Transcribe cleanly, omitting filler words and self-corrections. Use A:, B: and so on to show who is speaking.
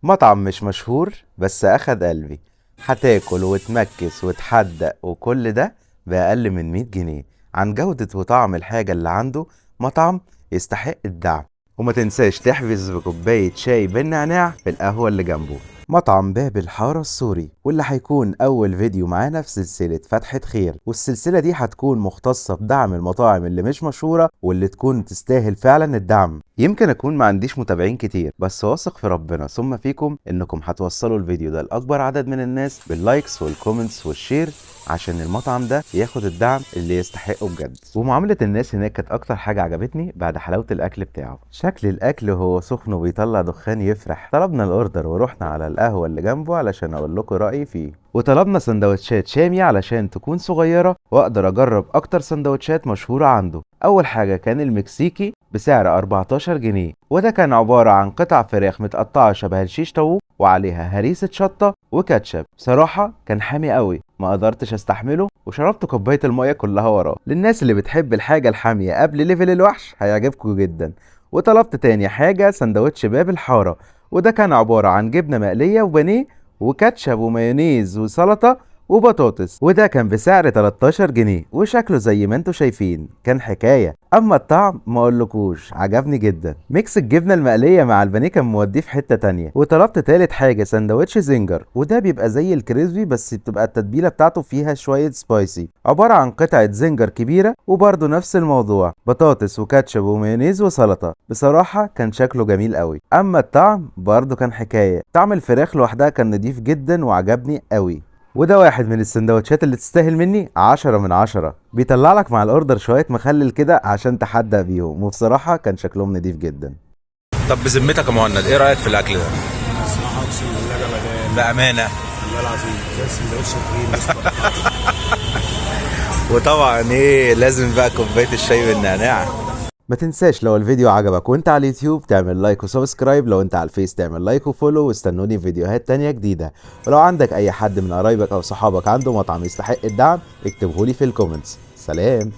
A: مطعم مش مشهور بس أخد قلبي. هتاكل وتمكس وتحدق وكل ده بأقل من 100 جنيه. عن جودة وطعم الحاجة اللي عنده، مطعم يستحق الدعم. وما تنساش تحبس بكوباية شاي بالنعناع في القهوة اللي جنبه. مطعم باب الحارة السوري، واللي هيكون أول فيديو معانا في سلسلة فتحة خير، والسلسلة دي هتكون مختصة بدعم المطاعم اللي مش مشهورة واللي تكون تستاهل فعلا الدعم. يمكن أكون ما عنديش متابعين كتير، بس واثق في ربنا ثم فيكم إنكم هتوصلوا الفيديو ده لأكبر عدد من الناس بال likes وال comments وال share، عشان المطعم ده ياخد الدعم اللي يستحقه بجد. ومعاملة الناس هناك كانت أكتر حاجة عجبتني بعد حلاوة الأكل بتاعه. شكل الأكل وهو سخن وبيطلع دخان يفرح. طلبنا ال order ورحنا على القهوة اللي جنبه علشان أقول لكم رأيي فيه. وطلبنا سندوتشات شامي علشان تكون صغيرة وأقدر أجرب أكتر سندوتشات مشهورة عنده. أول حاجة كان المكسيكي بسعر 14 جنيه، وده كان عبارة عن قطع فراخ متقطعة شبه الشيش طاووق وعليها هريسة شطة وكاتشب. بصراحة كان حامي قوي، ما قدرتش استحمله وشربت كوباية المية كلها وراه. للناس اللي بتحب الحاجة الحامية قبل level الوحش هيعجبكم جدا. وطلبت تاني حاجة سندوتش باب الحارة، وده كان عبارة عن جبنة مقلية وبانيه وكاتشب ومايونيز وسلطة وبطاطس، وده كان بسعر 13 جنيه، وشكله زي ما انتوا شايفين كان حكاية. اما الطعم ما اقولكوش، عجبني جدا. mix الجبنة المقلية مع البانيه كان موديه في حتة تانية. وطلبت تالت حاجة سندوتش zinger، وده بيبقى زي ال crispy بس بتبقى التتبيلة بتاعته فيها شوية spicy، عبارة عن قطعة zinger كبيرة وبرده نفس الموضوع، بطاطس وكاتشب ومايونيز وسلطة. بصراحة كان شكله جميل قوي. اما الطعم برده كان حكاية. طعم الفراخ لوحدها كان نضيف جدا وعجبني قوي. وده واحد من السندوتشات اللي تستاهل مني 10 من 10. بيطلع لك مع ال order شوية مخلل كده عشان تحدق بيهم، وبصراحة كان شكلهم نضيف جدا.
B: طب بذمتك يا مهند، ايه رايك في الاكل ده؟
C: الصراحة اقسم بالله جمدان.
B: بامانه؟
C: والله العظيم زي السندوتش التخين.
B: وطبعا ايه، لازم بقى كوباية الشاي بالنعناع.
A: ما تنساش لو الفيديو عجبك وانت على اليوتيوب تعمل like و subscribe، لو انت على الفيس تعمل like و follow، واستنوني في فيديوهات تانية جديدة. ولو عندك اي حد من قرايبك او صحابك عنده مطعم يستحق الدعم اكتبهولي في ال comments. سلام.